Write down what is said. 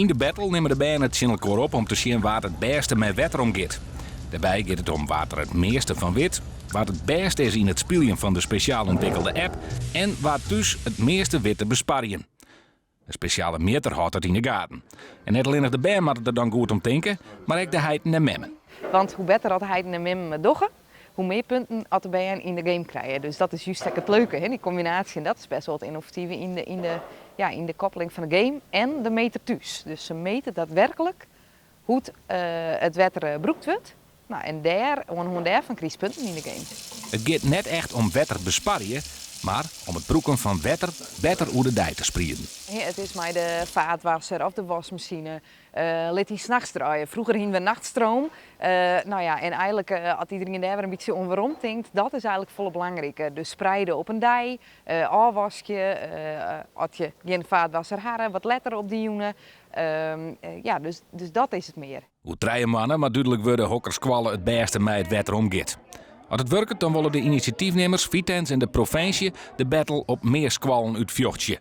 Yn de battle nimme de bern it tsjin elkoar op om te sjen wa't it bêste mei wetter omgiet. Dêrby giet it om wa't der it measte fan wit, wa't it bêste is yn it spyljen fan de spesjaal ûntwikkelde app en wa't thús it measte wit te besparjen. In spesjale mjitter hâldt dat yn 'e gaten. En net allinnich de bern moatte der dan goed om tinke, mar ek de heiten en memmen. Want hoe better at de heiten en memmen it dogge, hoe mear punten at de bern yn de game krije. Dus dat is just ek it leuke, hè, dy kombinaasje. En dat is best wol it ynnovative yn de, yn de, ja, yn de koppeling fan de game en de meter thús. Dus se mete daadwerklik hoe't it wetter brûkt wurdt. No, en dêr, oan de hân dêrfan krijst punten yn de game. It giet net echt om wetter besparje, mar om it brûken fan wetter better oer de dei te sprieden. It is mei de faatwasser of de wasmasine. Lit dy nachts draaie. Froeger hiene we nachtstroom. No ja, en eigenlik as iderien dêr wer in bytsje oan werom tinkt, dat is eigenlik folle belangriker. Dus spreide op in dei, ôfwaskje, as je gjin faatwasser hawwe, wat letter op de jûn. Ja, dus, dus dat is it mear. Oer 3 moanne moat dúdlik wurde hokker skoalle it bêste mei it wetter omgiet. As it wurket, dan wolle de inisjatyfnimmers, Vitens en de provinsje de battle op mear skoallen útfjochtsje.